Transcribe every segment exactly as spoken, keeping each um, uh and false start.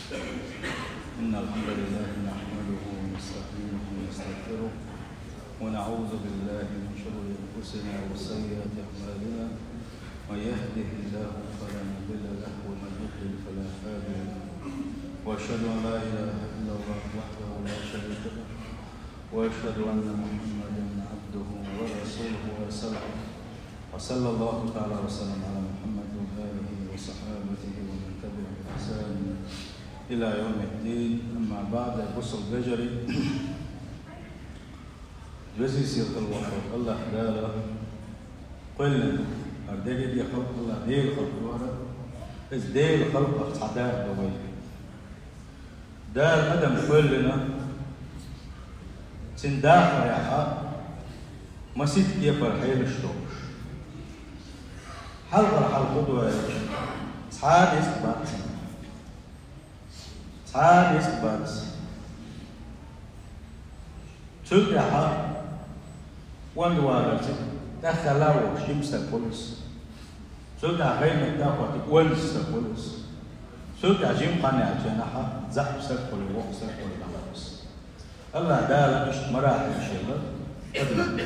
إن الحمد لله نحمده ونستعينه ونستغفره، ونعوذ بالله من شرور أنفسنا وسيئات أعمالنا. من يهده الله فلا مضل له، ومن يضلل فلا هادي له. وأشهد أن لا إله إلا الله وحده لا شريك له، وأشهد أن محمدا عبده ورسوله أرسله. وصلى الله تعالى وسلم على محمد وآله وصحابته ومن تبعهم بإحسان إلى يوم الدين. أما بعد، Бусалба вежарий, везийсел хилла волча АллахӀ Дала кхоьллина, хӀара дерриге халкъ АллахӀ Дала халкъ ду хӀара, из Дала халкъах цхьа да да вай. Дала адам кхоьллина, цун дахарехьа масийтта кепара хьелаш долаш. Хьалхара хьал фу ду аьлча, цхьа а ницкъ бац. Цхьа а ницкъ бац. Цул тӀехьа онда валарца тӀеххьара волаш жима саг хул из. Цул тӀехьа гӀайгӀа метта хӀоттийна онда саг хул из. Цул тӀехьа жима хан яьлча, нахьа заьӀап саг хул, воккха саг хул из. АллахӀ Дала иштта марахьилаш елла адам.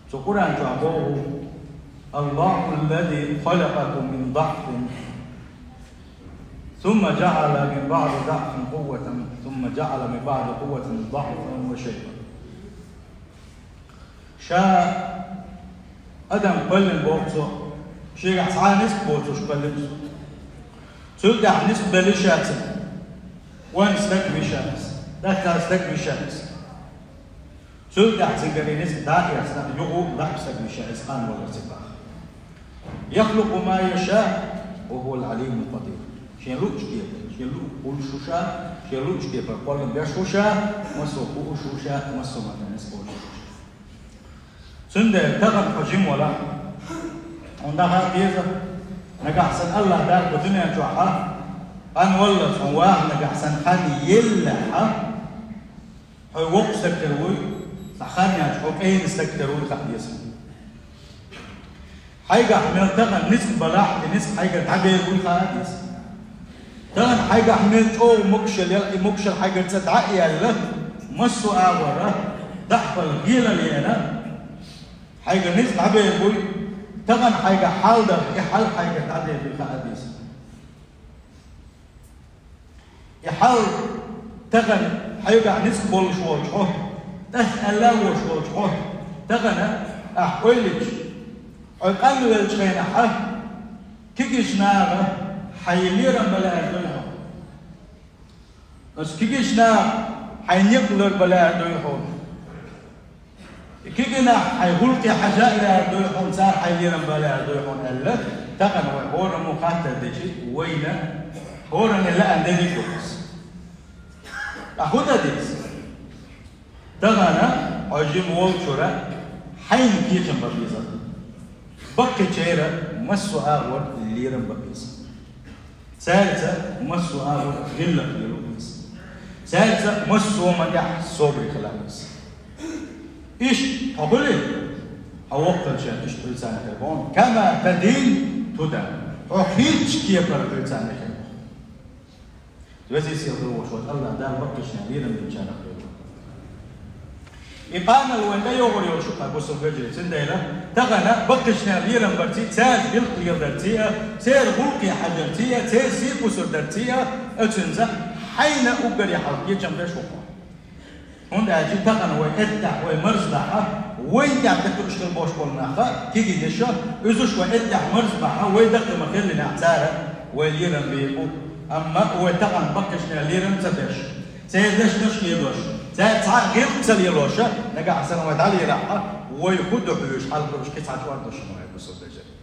Цу Къуръан чу боху: «الله الذي خلقكم من ضعف ثم جعل من بعد ضعف قوة ثم جعل من بعد قوة ضعفا وشيبة». Ша адам кхоьллина боху цо, шегахь цхьа а ницкъ боцуш кхоьллина цо. Цул тӀехьа ницкъ белла ша цунна, онда стаг вина ша из, тӀаккха стаг вина ша из. Цул тӀехьа цуьнгара и ницкъ дӀа а эцна, юха а заьӀап стаг вина ша из, кхана валарца баха. «يخلق ما يشاء وهو العليم القدير». Шен луучу кепара, шен луъург хуьлуш ву ша, шен луучу кепара кхоллам беш ву ша, массо а хууш ву ша, массо а хӀуманна ницкъ болуш ву ша. Цундела тахана хьо жима валахь, хьуна дӀахаа деза, нагахь санна АллахӀ Дала кху дуьнен чохь хьан валлалц хьуна ваха нагахь санна хан еллехь, хьо воккха стаг тера вуй, цхьа хан яьлча хьо къена стаг тера вуй хаа деза. Хьайгахь мел тахана ницкъ балахь, и ницкъ хьайгара дӀабер вуй хаа деза. Тахана хьайгахь мел чӀогӀа могушалла яьлла, и могушалла хьайгара цӀа дӀа а яьлла, массо а агӀора, дахпал гӀелал яьлла, хьайгара ницкъ дӀабер вуй, тахана хьайгахь хьал дар, и хьал хьайгара дӀабер вуй хаа деза. И хьал тахана хьайгахь ницкъ болуш волчу хьо, тӀаьхьа аьлла а волуш волчу хьо, тахана ахь ойла йича, хьо къанвеллачу хенахь, кегийчу наха хьайн лерам бан лаьара дуй хьо. Оцу кегийчу наха хьайн некъ лар бан лаьара дуй хьо. Кегий нах хьайн гӀуллакхе хьажа а лаьара дуй хьуна, цара хьайн лерам бан лаьара дуй хьуна аьлла, тахана вай хӀораммо хаттар дичи, вайна хӀоранна лаьа дерриг а ду иза. Ткъа хӀун дан деза? Тахана хьо жима волчуьра хьайна кечам бан беза. Баккхийчеран массо а агӀор лерам бан беза. Цаьрца массо а агӀор гӀиллакх лело веза. Цаьрца массо а хӀуманна тӀехь собаре хила веза. Иштта хьо хуьлий? Хьо воккхалчеран иштта хуьлу царна хир боху. «كما تدين تدان». Хьо хийтачу кепара хуьлу царна хир боху. Везий-сийлахь волуш волчу АллахӀ Дала баккхийчарна лерам динчарах хуьлда. И къамел вайн тӀейогӀур йолуш ю-кх, бусалба вежарий, цундела тахана баккхийчарна лерам барций, цаьрца гӀиллакх леладарций а, церан гӀуллакхе хьажарций а, церан сий кхуьссур дарций а, оцуьнца хьайна уггаре хьалха кечам беш ву хьо. ХӀунда аьлча тахана вай эттехь, вай марзбахьа, вайна тӀехь тӀетуьуш хила болуш болу нах, кегий дешо, уьш вай эттехь, марзбахьа, вай даккха ма-хиллинехь цара вай лерам бийр бу. Амма вай тахана баккхийчарна лерам ца беш, церан дешнаш а лелош, цаьрца цхьа а гӀиллакх ца лелош, нагахь санна вай дӀалелахь, вай хӀун ду хьуьжуш, хьалха уьш кхин цхьа чӀор ду шуна вай, бусалба вежарий.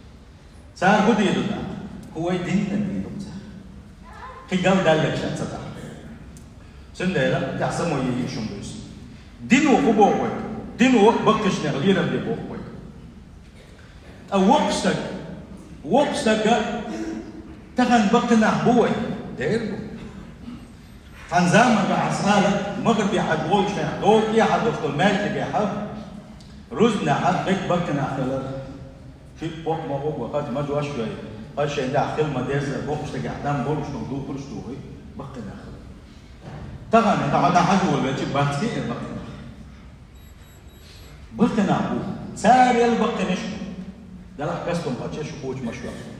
Цара хӀун дийр ду тӀаккха? ХӀун, вай дин а дийр ду цара. Кхин гал даьлларг ша ца дахь. Цундела тӀехь само йийш хӀума ду иза. Дино хӀун боху вайга? Дино баккхийчарна лерам бе боху вайга. Ткъа воккха стаг, воккха стаг а тахана баккхий нах бу вай? Дера бу. Цхьана заманахь аса ала, магӀарибе хьажа волчу хенахь, догӀа тӀехьа долуш долу маьждигехь, рузбанехь дерриг баккхий нах хилар. Шиъ-кхоъ ма гӀо, хаза ма жош йой. Ткъа шайн тӀехь хила ма-деззара, боккхачу стагехь дам болуш долу духарш а духий, баккхий нах хила. Тахана, тахана хьажа волавелча, бац кхин а баккхий нах. Баккхий нах бу. Царел баккхийнаш бу. Делахь кастам кхача шу кхочу маша ваха.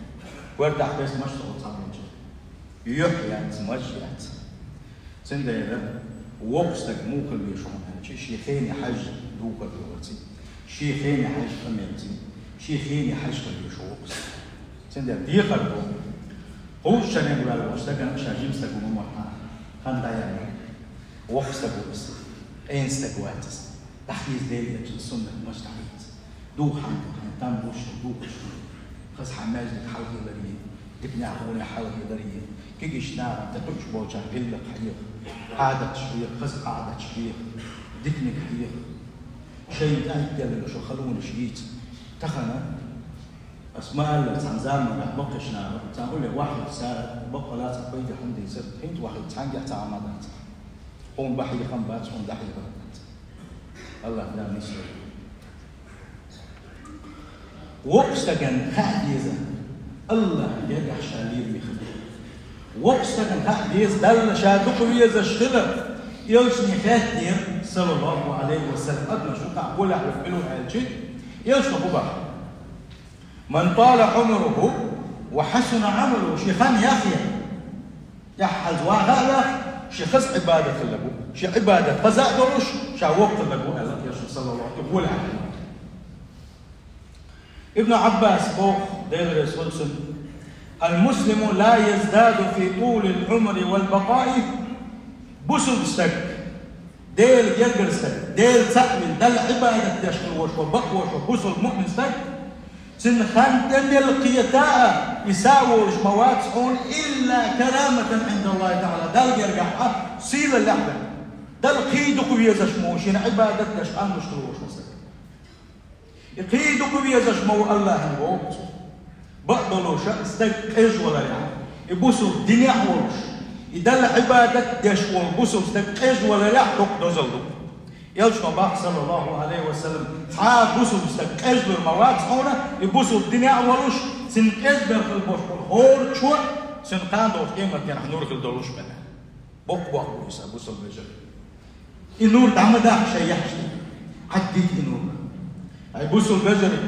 Коьртахь бес маша ца цхьаболчу. Юьхь яц, маж яц. Цундела воккха стаг муха хила веза хьуна аьлча, шен хене хьаьжжа духар духарций, шен хене хьаьжжа къамелций, шен хене хьаьжжа хила веза воккха стаг. Цундела декхар ду. Кхузткъа шарахь ваьлла волчу стагана ша жима стаг ву ма вац, хан дӀаяьлла. Воккха стаг ву иза, къена стаг вац иза. ДӀахьийза Делан элчан суннат маша дӀахьийза. Духьанга хьайн там луш ду, духуш ду. Хаза хьан маьждиг хьалхаларе, диканехь гӀоне хьалхаларе, кегийчу нахана тӀекхуьуш болчарна гӀиллакх хьеха, Ӏадаташ хьеха, хаза Ӏадаташ хьеха, диканиг хьеха. Шайна тӀаьхьа делла шо халонаш йийца. Тахана, ас ма-аллара, цхьана заманахь баккхийчу наха, цхьана улле вахийта цара, баккъала цхьа пайда хӀума дийцира, хӀинца вахийта цхьаьнгге а цхьа Ӏамал дац. Хьуна бахьехам бац, хьуна дӀахьехам бац. АллахӀ Дала нисдойла. Воккхачу стагана хаа деза, АллахӀан гергахь ша лераме хилар. Воккхачу стагана хаа деза, Далла ша дукха везаш хилар. Элчане хаьттинера, саллаллахӀу Ӏалайхи ва саллам, адамаш вукху къолехь верг мила ву аьлча, элчано хӀун боху: «Ман тала Ӏумругьу ва хьасуна Ӏамалугьу», шен хан яхъян, тӀаьххьалца ваха а ваьхна, шен хаза Ӏибадат хилла бу, шен Ӏибадат хаза а долуш, ша воккха хилла бу аьлла, элчано, саллаллахӀу Ӏалайхи ва саллам. Ибн Ӏаббас боху, Дела реза хуьлда цунна: «Ал-муслиму ла яздаду фи тулил Ӏумри вал бакъаи». Бусулба стаг, Дела гергара стаг, Дела цхьаъ вина, Далла Ӏибадат деш хила волуш вара, бакъволуш вара бусулба муъмин стаг, цуьнан хан тӀе мел кхета а, и са а волуш ма вац хьуна, илла караматан ӀиндаллахӀи таӀала, Далла гергахь а сийлаллехь ваьлла. Далла кхин дукха везаш ма ву шена Ӏибадат деш къанлуш хила волуш вара стаг. И кхин дукха везаш ма ву АллахӀана вовза. Бакъдолуш а стаг къежваларехь, и бусулба динехь волуш, и Далла Ӏибадат деш волу бусулба стаг къежваларехь доккха дозалла ду. Элчано боху, саллаллахӀу Ӏалайхи ва саллам, цхьа а бусулба стаг къежлур ма вац хьуна, и бусулба динехь волуш, цуьнан къежбелла хила болуш болу хӀора чо, цуьнан кхана долчу къематдийнахь нур хила долуш бен. Боккха бохам бу иза, бусулба вежарий. И нур дӀа ма дахьа шайн яхьашна. Ӏаддийта и нур. Ай, бусулба вежарий.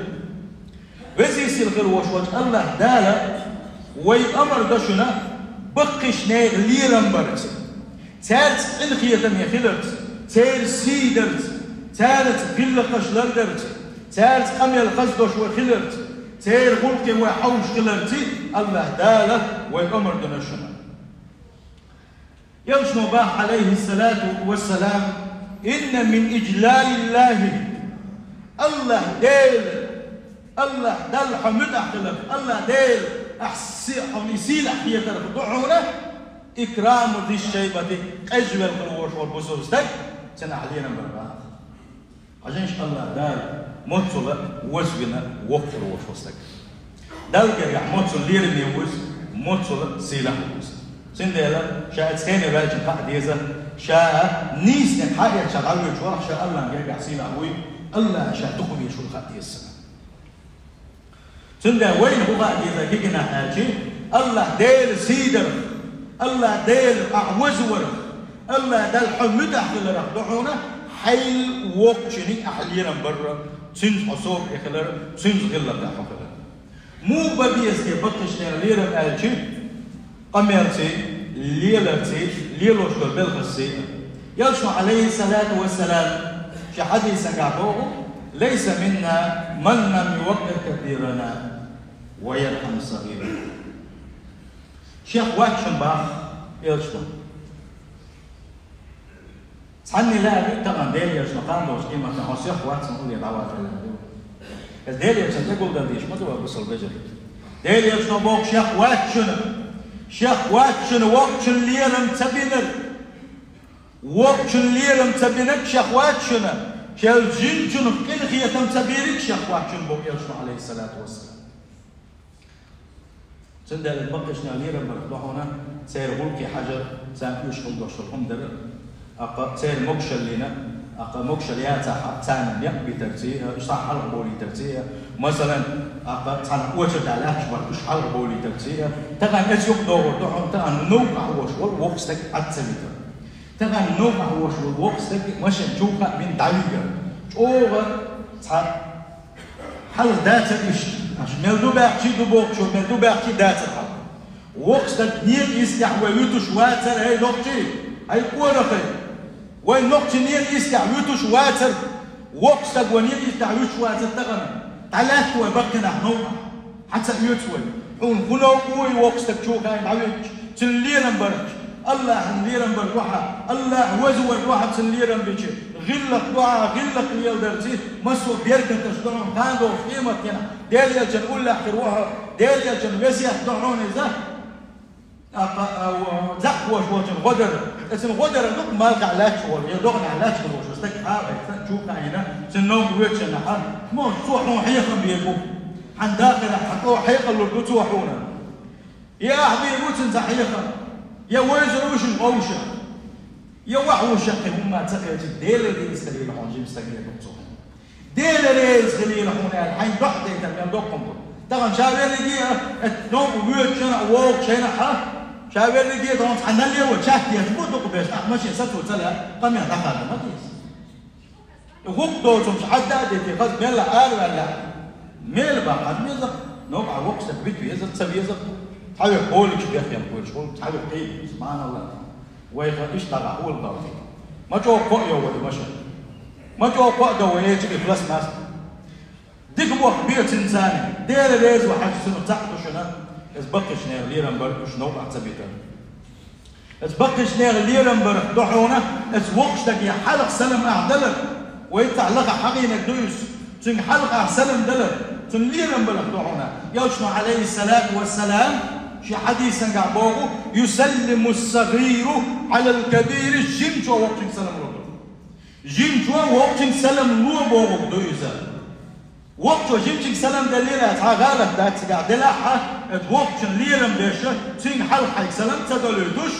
Веза-сийлахь хир волуш волчу АллахӀ Дала вайга амар до шуна баккхийчу нехан лерам барца, цаьрца къинхетаме хиларца, церан сий дарца, цаьрца гӀиллакхаш лардарца, цаьрца къамел хаза долуш вай хиларца, церан гӀуллакхе вай хьовсуш хиларца, АллахӀ Дала вайга амар до шуна. Элчано боху, Ӏалайхиссалату вассалам: «Инна мин иджлалиллахӀи», АллахӀ Дела, АллахӀ Далла хьо муьтӀахь хиларх, АллахӀ Дела ахь се-, хьо сийлахь хетарх ду хьуна, «икраму зиш-шайбати», къежвелла хила волуш волу бусулба стаг, цуьнан ахь лерам бар боху. Хьажийша, АллахӀ Дала моццул а вазвина воккха хир волуш волу стаг. Далла гергахь моццул лераме ву иза, моццул а сийлахь ву иза. Цундела ша оцу хене ваьлча хаа деза, ша нийсаниг хьаэцча дӀавоьдуш валахь, ша АллахӀан гергахь сийлахь вуй, АллахӀана ша дукха везаш ву хаа деза. Цундела вайна хӀун хаа деза кегийнах аьлча, АллахӀ Дела сий дарх, АллахӀ Дела ахь веза варх, АллахӀ Далла хьо муьтӀахь хиларх ду хьуна, хьайна воккхачунна ахь лерам барра, цуьнца хьо совгӀа хилар, цуьнца гӀиллакх дан хьо хилар. Муха бан беза те баккхийчу нехан лерам аьлча, къамелций, леларций, лелош долу белхашций а. Элчано, Ӏалайхиссалату вассалам, шен хьадисангахь боху: «Лайса минна ман лам юваккъир кабирана ва ярхьам сагӀирана». Шех вац шуна боху Элчано. Цхьанне лаьара ду тахана Делан Элчано кхана долчу къематдийнахь, хьо шех вац хьуна уллера дӀавала аьлла ду. Иза Делан Элчанна тӀе гулдан дийш ма ду вай, бусалба вежарий. Делан Элчано боху: «Шех вац шуна. Шех вац шуна воккхачун лерам ца бинарг. Воккхачун лерам ца бинарг шех вац шуна. Шел жинчунах къинхетам ца бийриг шех вац шуна», боху Элчано, Ӏалайхиссалату вассалам. Цундела баккхийчу нехан лерам барх ду хьуна, церан гӀуллакхе хьажар, царна оьшуш хила долуш долу хӀума дар, аккха церан могушаллина, аккха могушалла яцахь, царна некъ битарций, уьш цхьаъ хьалха болийтарций, масалан, Аха, цхьана очередь лаьтташ барт уж хьалха бовлийтарца. Тахан эцу юкъа догӀур ду хьуна, тахан новкъахь волуш волу воккха стаг хьаца ца витар. Тахан новкъахь волуш волу воккха стаг машен чу кхаъ бина дӀавигар. ЧӀогӀа цхьа хьалха дацар иштта. Аша мел ду баьхчий ду бохучо, мел ду баьхчий дацар хьалха. Воккха стаг некъа йистехь вай вуьтуш вацара, хӀей, нохчий, хӀей, къонахий. Вай нохчий некъа йистехь вуьтуш вацара. Воккха стаг вай некъа йистехь вуьтуш вацара тахана. ДӀалаьтта вай баккхинах новкъахь. Хьаца оьцу вай. Хьуна хӀун новкъа ву и воккха стаг чу кхаъ бина дӀавигча, цуьнан лерам барча. Аллахьан лерам бар ву хьан. Аллахь веза вар ву хьан цуьнан лерам бича. ГӀиллакх ду хьан, гӀиллакх леладарца, массо а беркаташ ду хьуна, кхана долчу къематдийнахь Делан элчанан уллехь хир ву хьо, Делан элчанан весет ду хьуна иза. ТӀаккха, а, во-, зӀакхош волчун гӀо дара. Эцун гӀо дара ду-кх малхехь лаьтташ волу, я догӀанехь лаьтташ волуш стаг хьа а вайца чу кхаъ йина, цуьнан новкъа воьдучу хенахь, мо цо хьуна хьехам бийр бу. Хьан дахарехь хьан тӀо хьекъал лур ду цо хьуна. Я ахь бийр бу цуьнан цхьа хьехам, я вевзар ву шуна къовса, я ваха ву шен кхин хӀумма ца хилча, Делан реза хилийла хьуна жима стаг лер ду-кх цо хьуна. Делан реза хилийла хьуна аьлла, хьайн дохьа дайтар мел доккхун бу. Тахана ша верриге а, эт новкъа воьдучу шена а, вогӀучу шена а, ша верриге а тахана цхьа налево чаттеташ бу дукха беш, ахь машен сацо ца лаьа, къамел дӀахадам ма деза. И гӀуллакх доцурш хьадда а дитий, хаза мелла араваьлла. Мела баккхар беза, новкъахь воккха стаг вита веза, ца веза. Цхьа верг гӀоликаш бехъем кхоьруш волу, цхьа верг кхин, субханаллах. Вайха иштта дӀагӀахь хӀула далла. Ма чӀогӀа кхоъ йо вай машен. Ма чӀогӀа кхоъ до вай эчиг и пластмасса. Дика боху бе цуьнан царна. Делан реза ву хьажа цунах цхьаъ ду шуна. Иза баккхийчу нехан лерам бар уьш новкъахь ца битар. Иза баккхийчу нехан лерам барах ду хьуна, иза воккхачу стаге хьалха салам ахь далар. Вай цхьа лаха хьахийнарг ду иза. Цуьнга хьалха ахь салам далар. Цунна лерам барах ду хьуна. Элчано, Ӏалайхиссалату вассалам, шен хьадисангахь боху: «Юсаллиму ссагӀиру Ӏалал кабири», жимачо воккхачуьнга салам лур ду. Жимачо воккхачуьнга салам ло бохург ду иза. Воккхачо жимачуьнга салам деллера, цхьа гӀалат дац цигахь делахь а, иза воккхачун лерам беш, цуьнга хьалха хьайга салам ца долуьйтуш,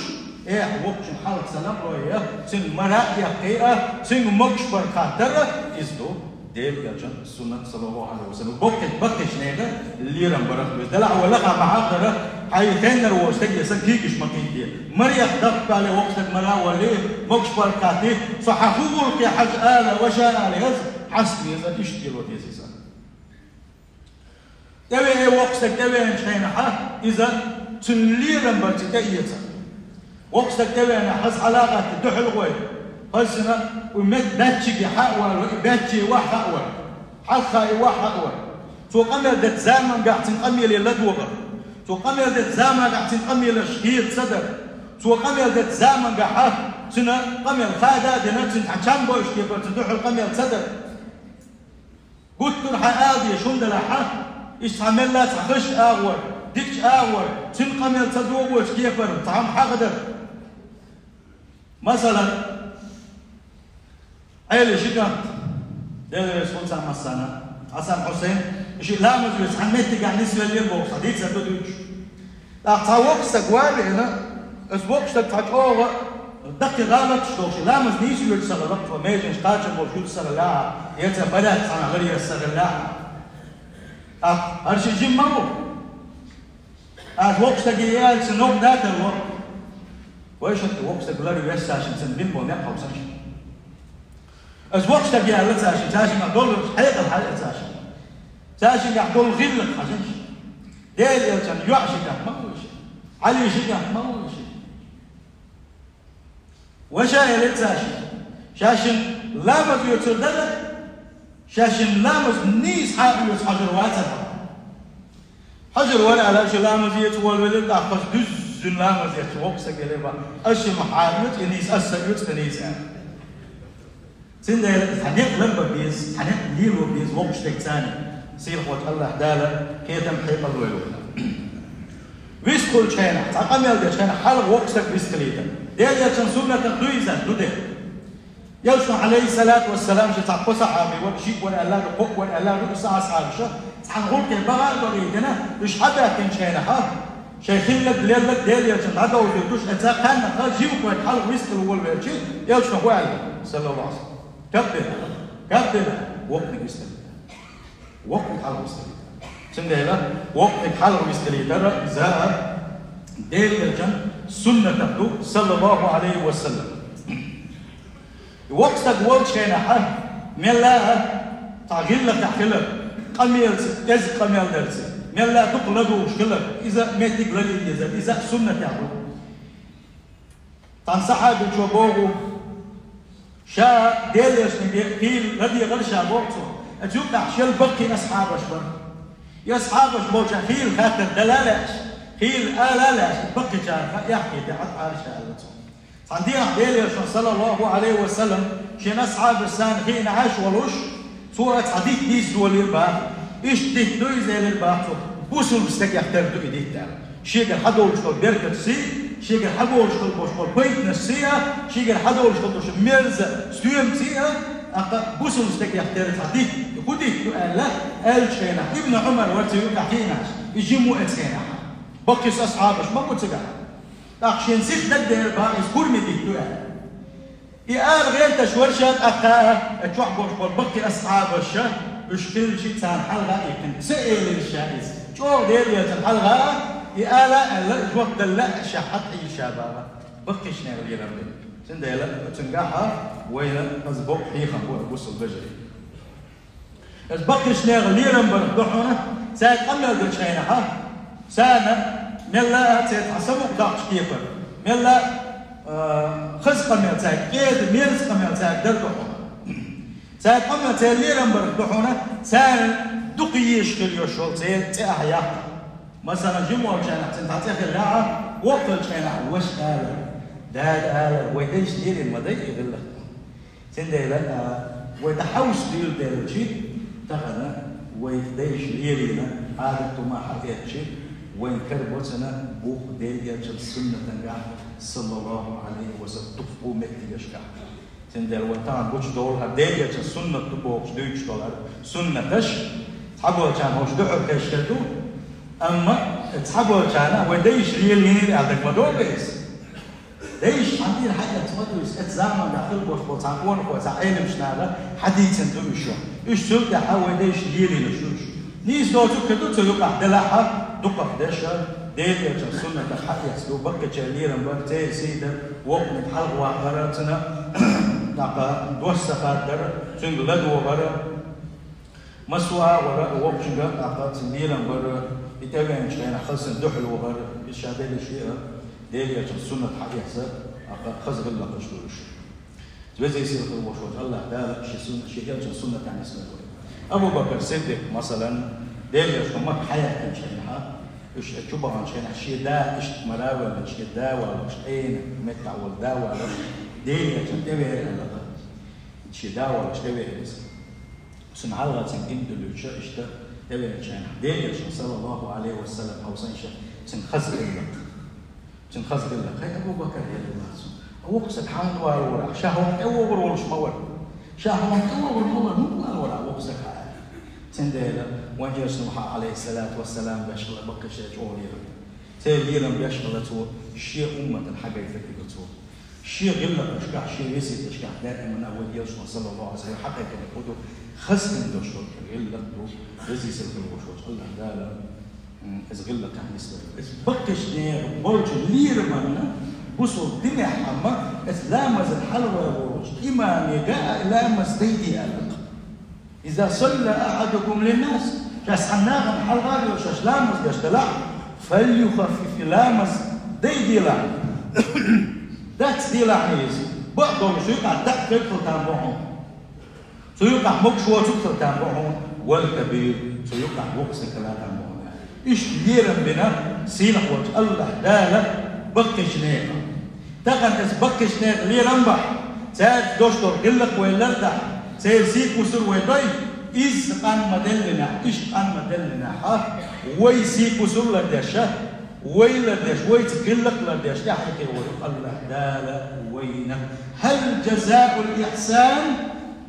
эхь, воккхачун хьалха салам лой а, цуьнга мара а эккхий а, цуьнга могуш-паргӀат дар а, иза ду Делан элчан суннат, саллаллаху Ӏалайхи ва саллам. Баккхий-, баккхийчу нехан лерам барах веза. Делахь вай лаха ма хьахара, хьайн хеннара волчу стаге сан куьйгаш ма кхийтте. Марех даккхале воккха стаг мара а валлий, могуш-паргӀат ди, со хьан хӀун гӀуллакхе хьажа ала, ваша ала еза, хьаста веза, иштта лело деза иза. ТӀевеа воккха стаг тӀевеанчу хенахь, иза цуьнан лерам барца тӀеэца. Воккха стаг тӀевеана, хаза хьалагӀатта дуьхьал гӀой. Хаза сина, у мет баьччиге хьа а вара, и баьччи вахьа а вара. Хьалха и вахьа а вара. Цо къамел дечу замангахь цуьнан къамеле ладогӀар. Цо къамел дечу замангахь цуьнан къамелаш хеда ца дара. Цо къамел дечу замангахь цуьнан къамел хада а дина, цуьнан цхьа чам бойуш кепара цуьнан дуьхьал къамел ца дара. Гуттар хьан ала дезаш хӀума делахь, иштта цхьа мелла цхьа хазачу агӀор, дикачу агӀор, цуьнан къамел ца догӀочу кепара цхьа хӀума хьахадара. Масала, Ӏели ши кӀант, Делан реза хуьлда царна массарна, Хьасан, Хьусайн, и шиъ ламаз веш цхьана меттигехь нисвеллера бохуш, цхьа дийцар ду дуьйцуш. ТӀаккха цхьа воккха стаг ван а веана, аса воккха стаг цхьа чӀогӀа даккхий гӀалаташ долуш, ламаз нийса оьцуш ца хилла, цо меженаш кхачам болуш юьллуш ца хилла, я цхьа порядок цхьана ларъеш ца хилла. ТӀаккха хӀара шиъ жима ма ву. Аса воккха стаге аьлча, новкъа датар ву. Вай шуьга воккха стаг ларвеш цаьршинна, цунна бина болу некъ хьовсаш. Аса воккха стаге аьлла цаьршинна, цаьршингахь долу хьекъал хьаьлла цаьршинна. Цаьршингахь долу гӀиллакх хьажаш. Делан элчан йоӀ шигахь ма ву иша. Ӏали шигахь ма ву иша. Ваша, элира цаьршинна, шаьшшинна ламаз оьцур дара, шаьшшинна ламаз нийса хьан оьцу хьажар вацара. Хьажар вара аьлла, ши ламаз эца волавелира, тӀаккха аса дуьззина ламаз эцча воккха стаг элира: «Аса ши ма хьан оьцу, и нийса, аса сан оьцу, и нийса», – аьлла. Цундела цхьа некъ ларбан беза, цхьа некъ лело беза воккхачу стеган царна. Сийлахьчу АллахӀ Дала кхетам, хьекъал лойла вайна. Вистхуьлучу хенахь, цхьа къамел дечу хенахь хьалха воккха стаг вистхилийта. Делан элчан суннатах ду иза, ду де. Элчано, Ӏалайхиссалату вассалам, шен цхьа кхо сахьаби вара, шиъ вара аьлла ду, кхоъ вара аьлла ду, и сахьабаша цхьана гӀуллакхе бага а багийтина, уьш хьабаьхкинчу хенахь, шайн хилларг, лелларг Делан элчанна дӀадовзуьйтуш, эца кхаьннах жимахвойтта хьалха вистхила волавелча, элчано хӀун аьлла, саллаллаху Ӏалайхи ва саллам: «Каббир, каббир, воккханиг вистхилийта. Воккханиг хьалха вистхилийта». Цундела воккхача хьалха вистхилийтар за а Делан Элчан суннатах ду, саллаллаху Ӏалайхи ва саллам. Воккха стаг волча хенахь, мелла а цхьа гӀиллакхехь хилар, къамелца, кӀезиг къамел дарца, мелла а дукха ладугӀуш хилар, иза меттиг лалийта дезар, иза а суннатех ду. Цхьан сахьабичо боху, ша Делан Элчанга хийла ладегӀар ша боху цо. Оцу юкъахь шел баккхий асхьабаш бара. И асхьабаш болчарна хийла хаттар дала а лаьаш, хийла ала а лаьаш, баккхийчарах аьхкий тӀе хьатӀара ша аьлла цо. Цхьана дийнахь Делан Элчано, саллаллаху Ӏалайхи ва саллам, шен асхьабашца хиъна Ӏаш волуш, цо цхьа дитт дийца долийра боху. Иштта дитт ду иза, элира боху цо, бусалба стагах тера ду и дитт аьлла. Шегара хьадолуш долу беркаташ сий а, шегара хьадолуш долуш болу пайданаш сий а, шегара хьадолуш долуш мерза стоьмаш сий а, тӀаккха бусалба стагах тера цхьа дитт, хӀун дитт ду аьлла, аьллачу хенахь Ибн Ӏумар вара цу юкъахь хиъна Ӏаш, и жима ву оцу хенахь. Баккхий асхьабаш ма бу цигахь. ТӀаккха шена сиха дагадеара боху иза курме дитт ду аьлла. И ала гӀерташ вара ша тӀаккха, а, чохь болуш болу баккхий асхьабаш, уьш хилча царна хьалха а иккхина. Ца элира ша иза. ЧӀогӀа Делан Элчанна хьалха а, и ала а аьлла, жоп дала а ша хьатӀаийла ша боху. Баккхийчу нехан лерам бина. Цундела оцуьнгахь а вайна хаза боккха хьехам бу, бусалба вежарий. Аса баккхийчу нехан лерам барх ду хьуна, цаьрга къамел дечу хенахь, царна мелла а цаьрца хьан самукъадоккхуш кепара, мелла а, а, хаза къамел цаьрга, кӀеда, мерза къамел цаьрга дар ду хьуна. Цаьрга къамел, церан лерам барх ду хьуна, царна дукха езаш хила йиш йолу церан цӀе ахь яккха. Масала, жима волчарна цуьнан цхьа цӀе хилла а, воккха волчу хенахь ваша алар, дада алар, вай дайша лерина ма дай и гӀиллакх. Цундела, а, вай дӀахьовса дуьйла делчи, тахана вай дайша лерина Ӏадат ду ма хьаэцчи, вайн кара боцана бух Делан Элчан суннатангахь, саллаллаху Ӏалайхи ва саллам, дуккха меттигашкахь. Цундела вай тахана гучу долу хӀара Делан Элчан суннат ду бохуш дуьйцуш долу хӀара суннаташ, цхьаболчарна хӀорш дуьхьал кхаьчна ду, амма цхьаболчарна вай дайша лелийнера аьлла дага ма догӀу иза. Дайша хьан дийр хьаэца ма ду иза, оцу заманахь хила болуш болу цхьана къонахой, цхьа Ӏеламчу наха хьадийцина ду уьш. Уьш цул тӀаьхьа вай дайша лелийнарш ду уьш. Нийса доцург хир ду цу юкъахь делахь а, дукхах деш а, Делан Элчан суннатах хьаэца ду, баккхийчеран лерам бар, церан сий дар, воккханиг хьалха ваккхар, цуьнан тӀаккха дош ца хаддар, цуьнга ладогӀар, массо а агӀор а воккхачуьнга тӀаккха цуьнан лерам бар, и тӀевеанчу хенахь хаза цуьнан дуьхьал вахар, иза ша делла шиъ а, Делан Элчан суннат хьаэца, тӀаккха хаза гӀиллакхаш ду уьш. Веза-сийлахь волуш волчу АллахӀ Дала шен сун-, шен Элчан суннатан нисбелла вай. Абу Бакр Сиддикъ, масалан, Делан Элчано Макка хьаяьккхинчу хенахь, уьш чу баханчу хенахь, шен да иштта мара а ваьлла, шен да валлалц, Ӏена меттахь волу да валлалц, Делан Элчанна тӀевеара аьлла, шен да валлалц тӀевеара иза. Цуьнан хьалха цуьнга гина дуьллуьйтуш, иштта тӀевеанчу хенахь, Делан Элчано, саллаллаху Ӏалайхи ва саллам, хьовсийша, цуьнан хаза гӀиллакх. Цуьнан хаза гӀиллакх. Хьай, Абу Бакр, элира цо, воккха стаг хьанна валавора ахь? Ша хьуна тӀевогӀур волуш ма вара. Ша хьуна тӀевогӀур ма вара, хӀунда валавора ахь воккха стаг, аьлла. Цундела вайн Элчано хьа, Ӏалайхиссалату вассалам, беш хилла баккхийчеран чӀогӀа лерам. Церан лерам беш хилла цо, шен умматана хьагайтар хилла цо. Шен гӀиллакхашкахь, шен весеташкахь даимана вайн Элчано, саллаллаху Ӏалайхи ва саллам, хьакхайкхина хӀун ду? Хаза хин долуш долу гӀиллакх ду, веза-сийлахь волуш волчу АллахӀ Дала, м, иза гӀиллакхехь нисбелла. Иза баккхийчу нехан болчу лерамна бусалба динехь, амма иза ламазан хьалхаваьлла волчу имамега а ламаз дайде аьлла. «Иза салла ахьадукум линнас», шаьш цхьана нахана хьалха а йолуш шаьш ламаз деш делахь, «фальюхаффиф», ламаз дайделахь. Дац делахь иза. Бакъдолуш цу юкъахь дакъа хила там бохьуна. Цу юкъахь могуш воцург хила там бохьуна. «Валь кабир», цу юкъахь воккха стаг хила там бохьуна. Иштта лерам бина сийлахь волчу АллахӀ Дала баккхийчу нехан. Тахана иза баккхийчу нехан лерам бахь, цаьрца долуш долу гӀиллакх вай лардахь, церан сий-кусар вай дой, иза къан ма-деллинехь, иштта къан ма-деллинехь, вай сий-кусар лардеш, вай лардеш, вайца гӀиллакх лардеш, тӀаьхьа хир вай АллахӀ Дала вайна. «Хьал жазаул ихьсан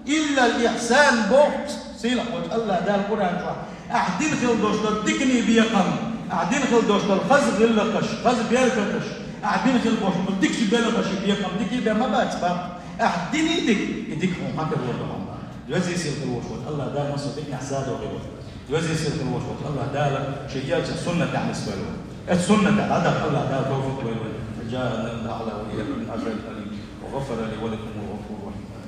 иллал ихьсан», боху сийлахь волчу АллахӀ Дала Къуръан чохь. Ахь дина хила долуш долу диканийн бекхам, ахь дина хила долуш долу хаза гӀиллакхаш, хаза беркаташ, ахь дина хила болуш долу дикачу белхашийн бекхам дика бен ма бац баккха. Ахь динийн дика, и дика хьуна хьан тера вара хьуна. Веза-сийлахь волуш волчу АллахӀ Дала массо а диканехь садо хир вай. Веза-сийлахь волча АллахӀ Дала ший элчан суннат тӀехьа нисвойла вай. Эцу суннат тӀехьа дӀадаха АллахӀ Дала тавфикъ лойла вай. جعلنا الله وإياكم من أهل العلم، وغفر لي ولكم، وهو غفور رحيم.